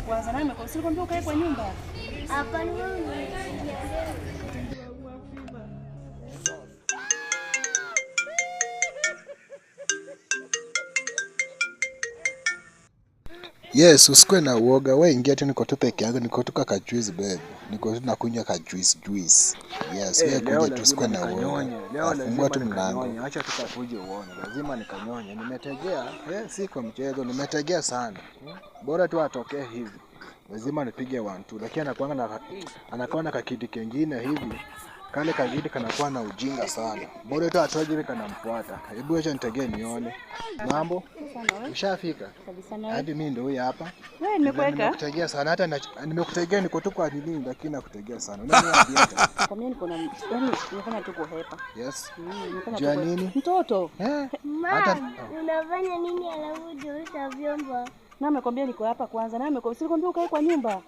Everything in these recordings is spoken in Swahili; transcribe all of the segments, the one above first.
Kwanza nani amekwambia ukae kwa nyumba? Hapana, wewe. Yes, usikue na uoga. Wewe ingia tu, niko tu peke yangu, niko tu ka juice babe. Niko tu nakunywa ka juice juice. Yes, wewe kuja tu, usikue na uoga. Fungua tu mlango. Acha tukakuje uone. Lazima nikanyonye. Nimetegea, si kwa mchezo, nimetegea sana. Bora tu atokee hivi. Lazima nipige 1 2. Lakini anakuwa na kakiti kingine hivi. Kale kakiti kanakuwa na ujinga sana. Bora tu atoje hivi kanamfuata. Hebu acha nitegee nione. Mambo? Ushafika? Kabisa na Hadi mimi ndio huyu hapa. wewe nimekuweka. Nimekutegea sana hata nimekutegea niko tu kwa nini lakini nakutegea sana. Unaniambia hata. Kwa mimi niko na yani nimefanya tu kuhepa. Yes. Nimefanya Jua tu kuhepa. nini? Mtoto. Hata Unafanya nini alafu hujaosha vyombo? Na amekwambia niko hapa kwanza. Na amekwambia silikwambia ukae kwa nyumba.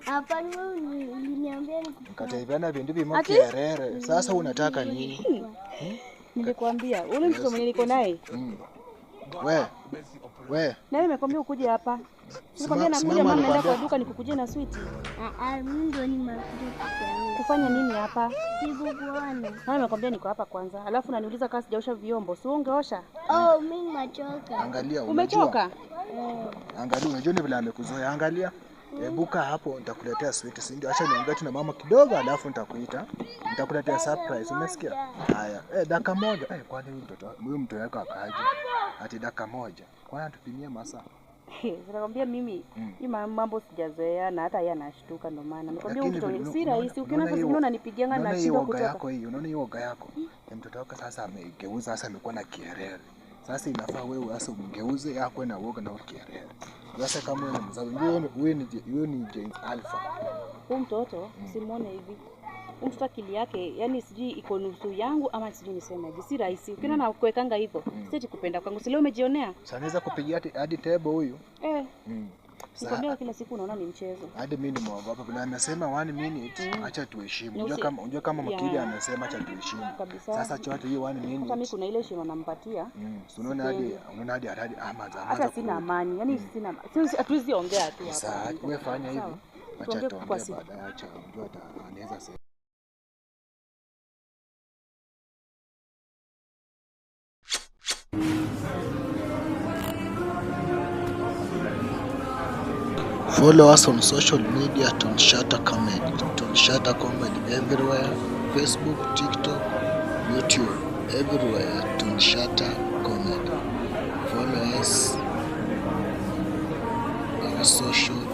Hapana, wewe uliniambia nikataibiana vindu vimo kierere. Sasa unataka nini? Nilikwambia ule mtoto mwenye niko naye. We. Na yeye amekwambia ukuje hapa. Nilikwambia nakuja mama, naenda kwa duka nikukujie na sweet. Mimi ndio nimekuja Kufanya nini hapa? Sikukuona. Na amekwambia niko hapa kwanza. Alafu unaniuliza kama sijaosha vyombo. Si ungeosha? Oh, mimi nimechoka. Angalia, Umechoka? Angalia, unajua ni vile amekuzoea. Angalia. Ebuka hapo nitakuletea sweet, si ndio? Acha niongee tu na mama kidogo alafu nitakuita. Nitakuletea surprise, umesikia? Haya. Dakika moja. Kwani huyu mtoto, huyu mtoto wako akaje? Ati dakika moja. Kwani atupimie masaa? Nakwambia mimi hii mambo sijazoea na hata yeye anashtuka ndio maana. Nakwambia mtoto si rahisi. Ukiona sasa unaona unanipigianga na shida kutoka. Yako hii, unaona hiyo woga yako. Mtoto wako sasa ameigeuza, sasa amekuwa na kierere. Sasa inafaa wewe sasa umgeuze yako na woga na kierere. Sasa kama wewe ni mzazi, huyu ni James Alpha. Huyu mtoto simuone hivi. Huyu mtoto akili yake yani sijui iko nusu yangu ama sijui nisemaje. Si rahisi. Ukiona na kuwekanga hivyo, si kupenda kwangu. Si leo umejionea? Sasa naweza kupigia hadi table huyu. Nikwambia kila siku unaona ni mchezo. Hadi mimi nimeogopa bila amesema 1 minute, acha tuheshimu. Unajua kama mkili amesema acha tuheshimu. Sasa chote hiyo 1 minute. Hata mimi kuna ile heshima nampatia. Unaona hadi ama hata sina amani. Yaani sina, hatuwezi ongea tu hapa. Sasa wewe fanya hivi. Acha tuongee baadaye, acha unajua anaweza sema. Follow us on social media, Tonshata Comedy. Tonshata Comedy everywhere. Facebook, TikTok, YouTube, everywhere. Tonshata Comedy. Follow us on our social